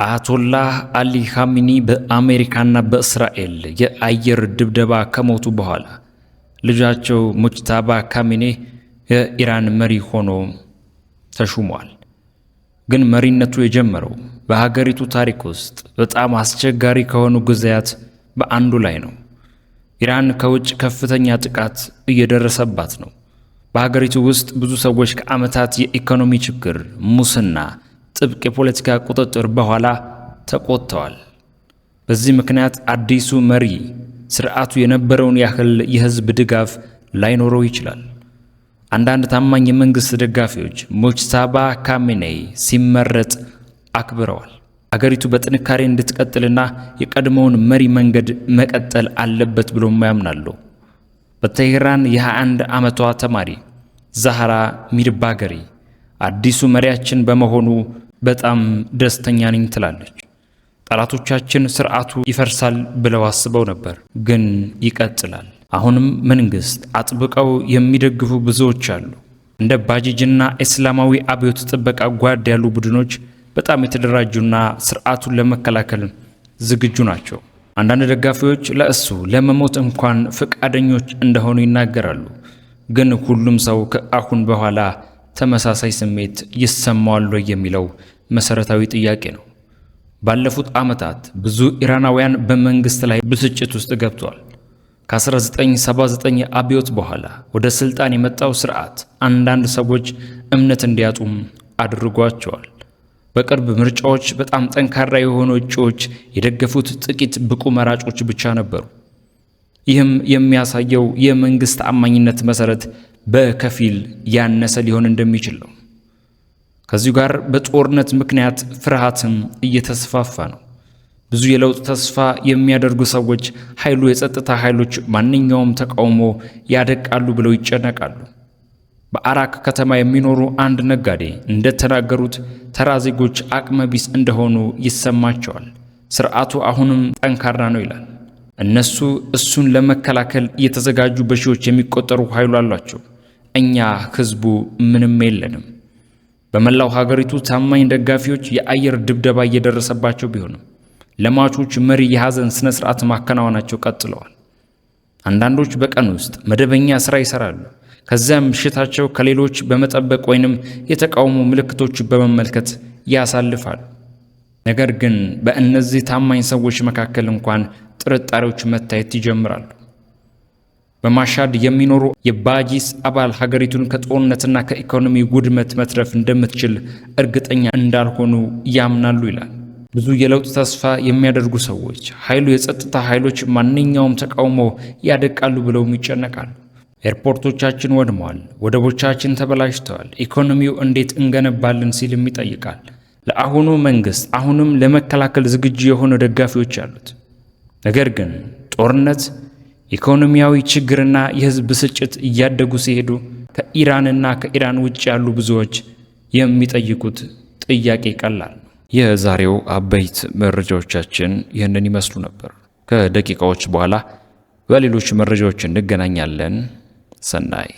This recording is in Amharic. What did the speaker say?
አያቶላህ አሊ ኻሚኒ በአሜሪካና በእስራኤል የአየር ድብደባ ከሞቱ በኋላ ልጃቸው ሙጅታባ ካሚኔ የኢራን መሪ ሆኖ ተሹሟል። ግን መሪነቱ የጀመረው በሀገሪቱ ታሪክ ውስጥ በጣም አስቸጋሪ ከሆኑ ጊዜያት በአንዱ ላይ ነው። ኢራን ከውጭ ከፍተኛ ጥቃት እየደረሰባት ነው። በሀገሪቱ ውስጥ ብዙ ሰዎች ከዓመታት የኢኮኖሚ ችግር፣ ሙስና፣ ጥብቅ የፖለቲካ ቁጥጥር በኋላ ተቆጥተዋል። በዚህ ምክንያት አዲሱ መሪ ስርዓቱ የነበረውን ያህል የህዝብ ድጋፍ ላይኖረው ይችላል። አንዳንድ ታማኝ የመንግስት ደጋፊዎች ሙጅታባ ካሜኔይ ሲመረጥ አክብረዋል። አገሪቱ በጥንካሬ እንድትቀጥልና የቀድሞውን መሪ መንገድ መቀጠል አለበት ብሎም ያምናሉ። በቴሄራን የ21 ዓመቷ ተማሪ ዛህራ ሚርባገሪ አዲሱ መሪያችን በመሆኑ በጣም ደስተኛ ነኝ ትላለች። ጠላቶቻችን ስርዓቱ ይፈርሳል ብለው አስበው ነበር፣ ግን ይቀጥላል። አሁንም መንግስት አጥብቀው የሚደግፉ ብዙዎች አሉ። እንደ ባጂጅና እስላማዊ አብዮት ጥበቃ ጓድ ያሉ ቡድኖች በጣም የተደራጁና ስርዓቱን ለመከላከል ዝግጁ ናቸው። አንዳንድ ደጋፊዎች ለእሱ ለመሞት እንኳን ፈቃደኞች እንደሆኑ ይናገራሉ። ግን ሁሉም ሰው ከአሁን በኋላ ተመሳሳይ ስሜት ይሰማዋል ወይ የሚለው መሰረታዊ ጥያቄ ነው። ባለፉት ዓመታት ብዙ ኢራናውያን በመንግስት ላይ ብስጭት ውስጥ ገብተዋል። ከ1979 አብዮት በኋላ ወደ ስልጣን የመጣው ስርዓት አንዳንድ ሰዎች እምነት እንዲያጡም አድርጓቸዋል። በቅርብ ምርጫዎች በጣም ጠንካራ የሆኑ እጩዎች የደገፉት ጥቂት ብቁ መራጮች ብቻ ነበሩ። ይህም የሚያሳየው የመንግስት ተአማኝነት መሰረት በከፊል ያነሰ ሊሆን እንደሚችል ነው። ከዚሁ ጋር በጦርነት ምክንያት ፍርሃትም እየተስፋፋ ነው። ብዙ የለውጥ ተስፋ የሚያደርጉ ሰዎች ኃይሉ የጸጥታ ኃይሎች ማንኛውም ተቃውሞ ያደቃሉ ብለው ይጨነቃሉ። በአራክ ከተማ የሚኖሩ አንድ ነጋዴ እንደተናገሩት ተራ ዜጎች አቅመ ቢስ እንደሆኑ ይሰማቸዋል። ስርዓቱ አሁንም ጠንካራ ነው ይላል። እነሱ እሱን ለመከላከል እየተዘጋጁ በሺዎች የሚቆጠሩ ኃይሉ አሏቸው። እኛ ህዝቡ ምንም የለንም። በመላው ሀገሪቱ ታማኝ ደጋፊዎች የአየር ድብደባ እየደረሰባቸው ቢሆንም ለሟቾች መሪ የሐዘን ስነ ስርዓት ማከናወናቸው ቀጥለዋል። አንዳንዶች በቀን ውስጥ መደበኛ ስራ ይሰራሉ። ከዚያም ምሽታቸው ከሌሎች በመጠበቅ ወይንም የተቃውሞ ምልክቶች በመመልከት ያሳልፋሉ። ነገር ግን በእነዚህ ታማኝ ሰዎች መካከል እንኳን ጥርጣሬዎች መታየት ይጀምራሉ። በማሻድ የሚኖሩ የባጂስ አባል ሀገሪቱን ከጦርነትና ከኢኮኖሚ ውድመት መትረፍ እንደምትችል እርግጠኛ እንዳልሆኑ ያምናሉ ይላል። ብዙ የለውጥ ተስፋ የሚያደርጉ ሰዎች ኃይሉ የጸጥታ ኃይሎች ማንኛውም ተቃውሞ ያደቃሉ ብለውም ይጨነቃሉ። ኤርፖርቶቻችን ወድመዋል፣ ወደቦቻችን ተበላሽተዋል፣ ኢኮኖሚው እንዴት እንገነባለን ሲልም ይጠይቃል። ለአሁኑ መንግስት አሁንም ለመከላከል ዝግጁ የሆኑ ደጋፊዎች አሉት። ነገር ግን ጦርነት፣ ኢኮኖሚያዊ ችግርና የህዝብ ብስጭት እያደጉ ሲሄዱ ከኢራንና ከኢራን ውጭ ያሉ ብዙዎች የሚጠይቁት ጥያቄ ቀላል ነው። የዛሬው አበይት መረጃዎቻችን ይህንን ይመስሉ ነበር። ከደቂቃዎች በኋላ በሌሎች መረጃዎች እንገናኛለን። ሰናይ